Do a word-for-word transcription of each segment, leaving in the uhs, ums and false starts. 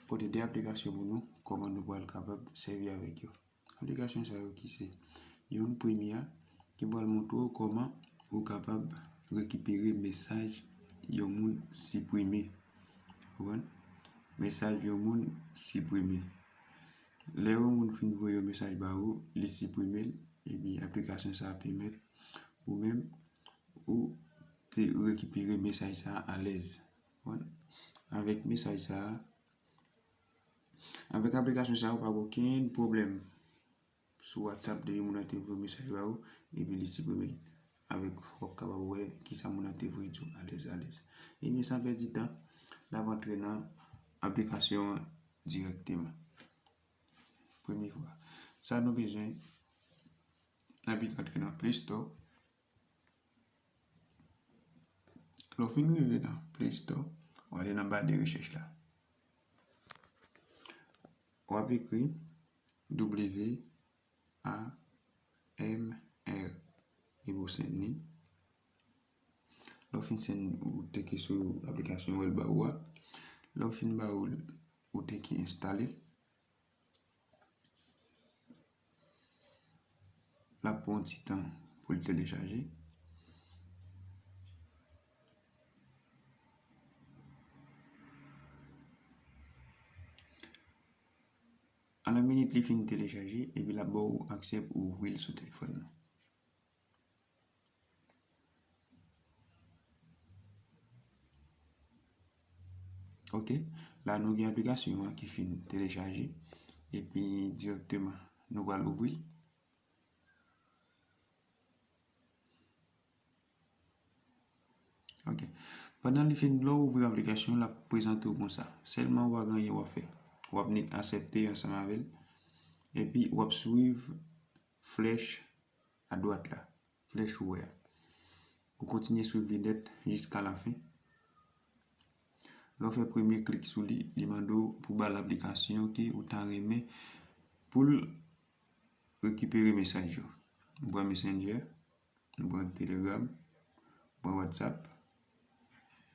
pote de aplikasyon pou nou, kòman nou pral kapab sèvi avèk yo. Aplikasyon sa yo ki se youn premye a ki pral montre w kòman ou kapab rekipere mesaj yon moun siprime. Konprann? Mesaj yon moun siprime. Lè yon moun fin voye yon mesaj ba ou, li siprime l, epi aplikasyon sa a pèmèt ou menm ou te rekipere mesaj sa a alèz. Konprann? Avèk mesaj sa a, avèk aplikasyon sa a, ou pa gen okenn pwoblèm sou WhatsApp depi moun nan te voye mesaj ba ou, epi li siprime l. Avèk, w ap kapab wè kisa moun nan te voye di w alèz, alèz. Ebyen, san pèdi tan, n ap antre nan aplikasyon an dirèkteman. Premye fwa. Sa nou bezwen, n ap antre nan Play Store. Lè w fin rive nan Play Store, w ale nan ba de rechèch la. W ap ekri W A M R. Epi w send li. Lè w fin send, ou teke sou aplikasyon, ou wè l ba ou a. Lè w fin ba ou l, ou teke enstale l. L ap pran yon ti tan pou l telechaje. An nan minit li fin telechaje, epi l ap ba w aksè pou ouvri l sou telefòn nan. Ok, la nou gen aplikasyon an ki fin telechaje, epi dirèkteman nou pral ouvri l. Ok. Pandan li fin, lè w ouvri aplikasyon, l ap prezante w konsa. Sèlman w pa gen anyen w ap fè. W ap nik aksepte ansanm avè l. Epi w ap swiv flèch adwat la. Flèch ou wè a. Ou kontinye swiv li nèt jiska lafen. Lè w fè premye klik sou li, li mande w pou ba l aplikasyon ke ou ta renmen pou l rekipere mesaj yo. M pran Messenger, m pran Telegram, m pran WhatsApp.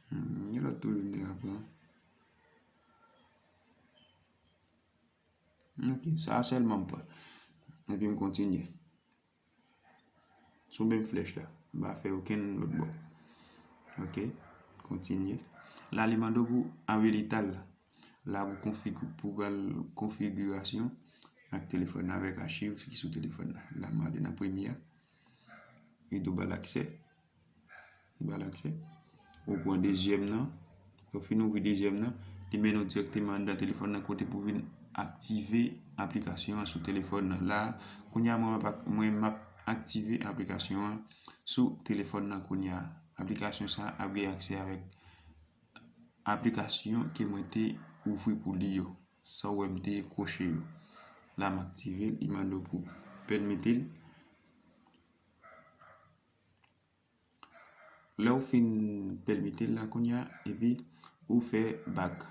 Hmm, gen lòt tou, m te ka pran. Ok, sa a sèlman m pran. Epi m kontinye. Sou menm flèch la. M pa fè okenn lòt bò. Ok. Kontinye. La, li mande w pou abilite l. La, pou konfig-, pou ba l konfigirasyon ak telefòn nan, avèk achiv ki sou telefòn nan. La, m ale nan premye a. Li di w ba l aksè. Li ba l aksè. Ou pran dezyèm nan. Lè w fin ouvri dezyèm nan, li mennen w dirèkteman anndan telefòn nan kote pou vin aktive aplikasyon an sou telefòn nan. La, kounye a, mwen, m ap ak-, mwen, m ap aktive aplikasyon an sou telefòn nan kounye a. Aplikasyon sa a ap gen aksè avèk aplikasyon ke mwen te ouvri pou li yo. Sa w wè m te kwoche yo. La, m aktive l, li mande w pou pèmete l. Lè w fin pèmete l la kounye a, epi ou fè back.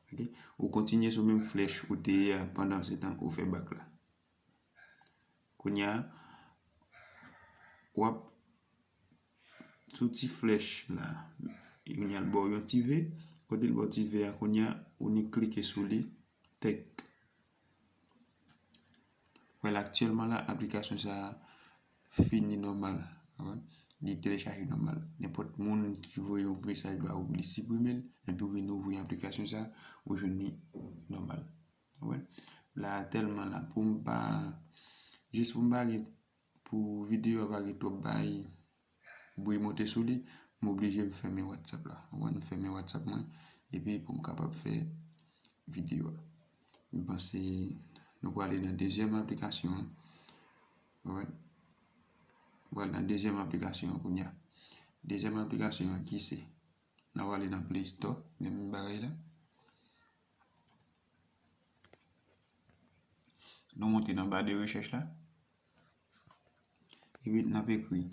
Ok? Ou kontinye sou menm flèch ou te ye a pandan se tan ou fè back la. Kounye a, w ap sou ti flèch la. Kounye a, l ba w yon ti V. Kote l ba w ti V a, kounye a, ou ni klike sou li. Tèk. Wè la, aktyèlman la, aplikasyon sa a fini nòmal. Li telechaje nòmal. Nenpòt moun ki voye yon mesaj ba ou, li siprime l, epi ou vin ouvri aplikasyon sa a, ou jwenn li nòmal. Wè la, tèlman la, pou m pa, jis pou m pa gen, pou videyo a pa gen twòp bay bri monte sou li, m oblije m fèmen WhatsApp la. Ou konprann, m fèmen WhatsApp mwen, epi pou m kapab fè videyo a. M panse nou prale nan dezyèm aplikasyon an. Ou konprann? Nou prale nan dezyèm aplikasyon an kounye a. Dezyèm aplikasyon an ki se, n a prale nan Play Store, menm bagay la. Nou monte nan ba de rechèch la. Epi n ap ekri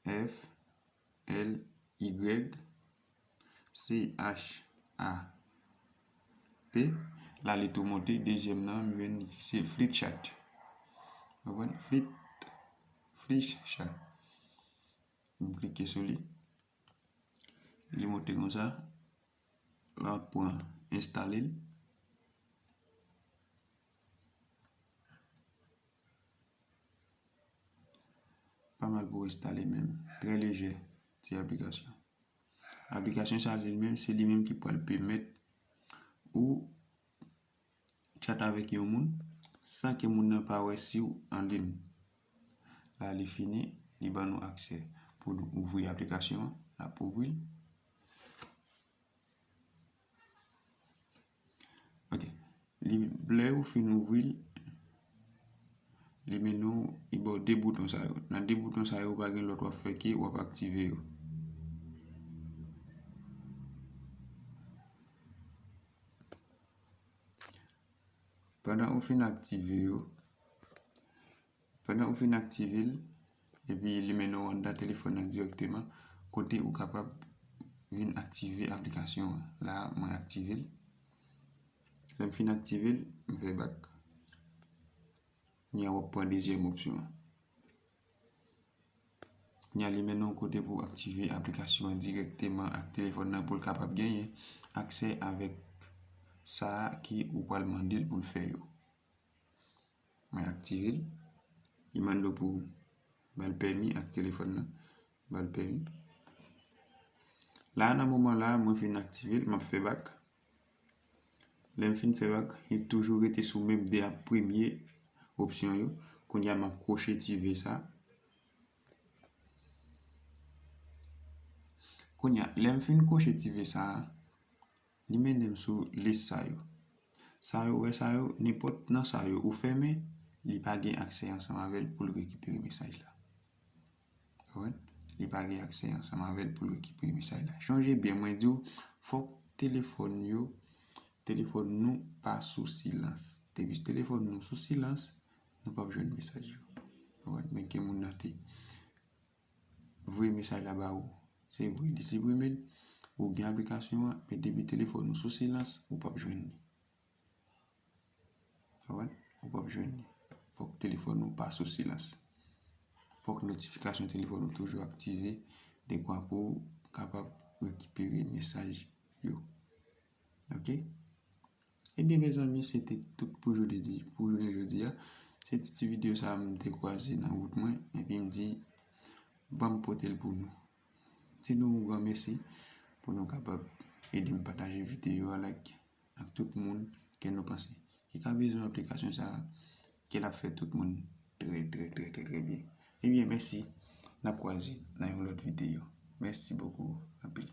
F L Y C H A T. La, li tou monte. Dezyèm nan, m jwenn ki se Fleetchat. Ou konprann? Fleet, Fleetchat. M klike sou li. Li monte konsa. L ap pran enstale l. Pa mal pou enstale menm. Trè lejè, ti aplikasyon. Aplikasyon sa li menm, se li menm ki pral pèmèt ou chat avèk yon moun san ke moun nan pa wè si w an liy. La li fini, li ban nou aksè pou nou ouvri aplikasyon an, n ap ouvri l. Ok. Li, lè ou fin ouvri l, li mennen w, li ba w de bouton sa yo. Nan de bouton sa yo, pa gen lòt w ap fè ke w ap aktive yo. Pandan ou fin aktive yo, pandan ou fin aktive l, epi li mennen w anndan telefòn nan dirèkteman, kote ou kapab vin aktive aplikasyon an. La, mwen aktive l. Lè m fin aktive l, m fè bak. Kounye a w ap pran dezyèm opsyon an. Kounye a li mennen w kote pou w aktive aplikasyon an dirèkteman ak telefòn nan pou l kapab genyen aksè avèk sa a ke ou pral mande l pou l fè yo. Mwen aktive l. Li mande w pou ba l pèmi ak telefòn nan. Ba l pèmi. La, nan moman la, mwen fin aktive l, m ap fè bak. Lè m fin fè bak, li toujou rete sou menm de a premye opsyon yo. Kounye a, m ap kwoche ti V sa. Kounye a, lè m fin kwoche ti V sa a, li mennen m sou lis sa yo. Sa yo, wè sa yo, nenpòt nan sa yo ou fèmen, li pa gen aksè ansanm avè l pou l rekipere mesaj la. Konprann? Li pa gen aksè ansanm avè l pou l rekipere mesaj la. Chonje byen, mwen di w, fòk telefòn yo, telefòn nou pa sou silans. Depi telefòn nou sou silans, nou p ap jwenn mesaj yo. Konprann? Men ke moun nan te voye mesaj la ba ou. Se vre, li siprime l, ou gen aplikasyon an, men depi telefòn ou sou silans, ou p ap jwenn li. Konprann? Ou p ap jwenn li. Fòk telefòn ou pa sou silans. Fòk notifikasyon telefòn ou toujou aktive, dekwa pou w kapab rekipere mesaj yo. Ok? Ebyen, mezanmi, se te tout pou jodi, pou jounen jodi a. Se ti, ti videyo sa a m te kwaze nan wout mwen, epi m di, ban m pote l pou nou. Di nou yon gran mèsi pou nou kapab ede m pataje videyo a, like, ak tout moun ke nou panse ki ka bezwen aplikasyon sa a, ke l ap fè tout moun trè, trè, trè, trè, trè byen. Ebyen, mèsi. N ap kwaze nan yon lòt videyo. Mèsi bokou, anpil.